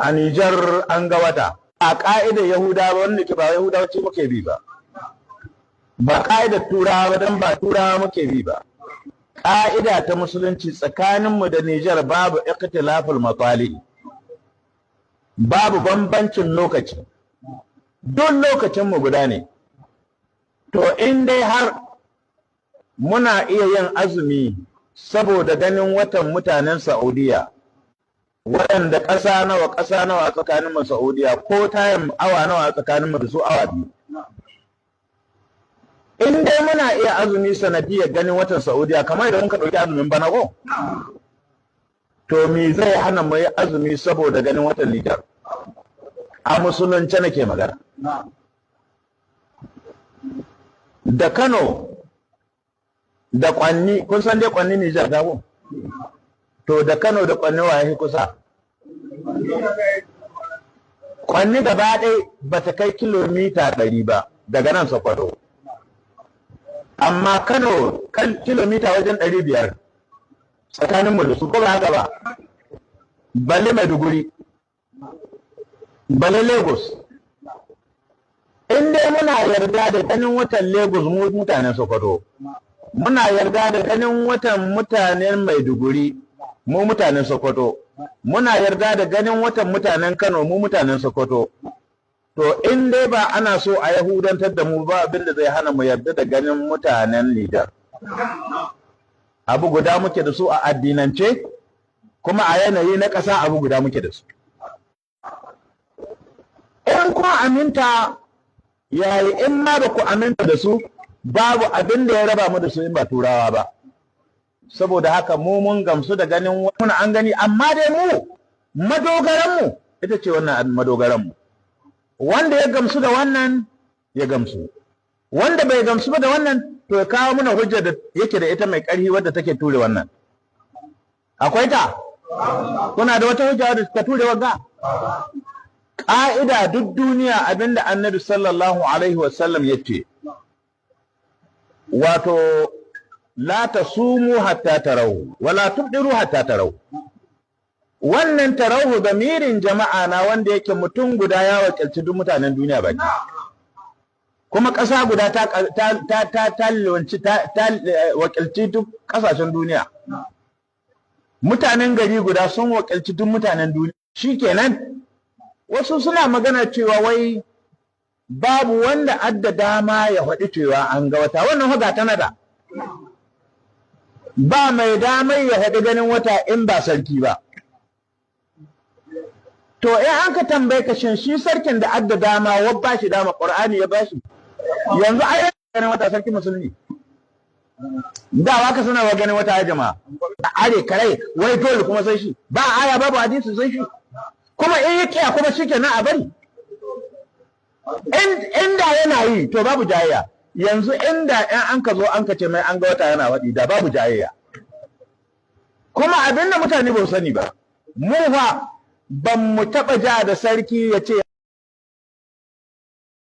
A Nijar an ga wata. A ƙa'idar Yahudawa, wanda ke ba Yahudawa ce muke bi ba. Ba ƙa'idar Turawa ba, don ba Turawa muke bi ba. Ƙa'ida ta Musulunci, tsakaninmu da Nijar babu ikhtilaful matsali. Babu bambancin lokaci. Duk lokacinmu guda ne. To, in dai har muna iya yin azumi saboda ganin watan mutanen Saudiya, waɗanda ƙasa nawa, ƙasa nawa a tsakanin mu Saudiya, ko tayin awa nawa a tsakanin mu da su? Awa 2. In dai muna iya azumi sanadiyar ganin watan Saudiya, kamar idan muka ɗauki azumin bana ko, to me zai hana mu yi azumi saboda ganin watan Nijar? A Musulunce nake magana. Da Kano da Kwanni, kun san dai Kwanni Nijar ta ko? To, da Kano da Kwanni wa ya kusa? Kwanni gaba ɗaya ba ta kai kilomita 100 ba daga nan Sokoto. Amma Kano kan kilomita wajen 500 tsakaninmu da su, ko ba haka ba? Balle Maiduguri, balle Lagos. In dai muna yarda da ganin watan Lagos, mu mutanen Sokoto, muna yarda da ganin watan mutanen Maiduguri, mu mutanen Sokoto, muna yarda da ganin watan mutanen Kano, mu mutanen Sokoto, to in dai ba ana so a Yahudantar da mu ba, abin da zai hana mu yarda da ganin mutanen Nijar. Abu guda muke da su a addinance, kuma a yanayi na ƙasa abu guda muke da su. In kun aminta yayi, in ma ba ku aminta da su, babu abin da ya raba mu da su in ba Turawa ba. Saboda haka mu mun gamsu da ganin wannan an gani, amma dai mu madogaran mu ita ce wannan madogaran mu. Wanda ya gamsu da wannan ya gamsu, wanda bai gamsu ba da wannan, to ya kawo mana hujja da yake da ita mai ƙarfi wadda take ture wannan. Akwai ta? Kuna da wata hujja wadda ta ture wagga ƙa'ida? Duk duniya, abinda Annabi sallallahu alaihi wasallam ya ce, wato la tasumu hatta tarau wala tufdiru hatta tarau. Wannan tarauhu damirin jama'a na, wanda yake mutum guda ya wakilci duk mutanen duniya baki, kuma ƙasa guda ta wakilci duk ƙasashen duniya. Mutanen gari guda sun wakilci duk mutanen duniya. Shikenan. Wasu suna magana cewa wai babu wanda adda dama ya faɗi cewa an ga wata. Wannan huga tana da ba mai damar ya faɗi ganin wata in ba sarki ba. To, in an ka tambaye ka, shin shi sarkin da adda dama, wa ba shi dama? Qur'ani ya ba shi? Yanzu ai ganin wata sarki Musulmi da wa ka sanarwa ganin wata ya jama'a are karai, wai dole kuma sai shi, ba aya babu hadisi sai shi. Kuma in ya kiya kuma shikenan a bari. Inda yana yi, to babu jayayya. Yanzu inda in an ka zo an ka ce mai an ga wata yana waɗi, da babu jayayya. Kuma abinda mutane ba su sani ba, mu fa ban mu taɓa ja da sarki ya ce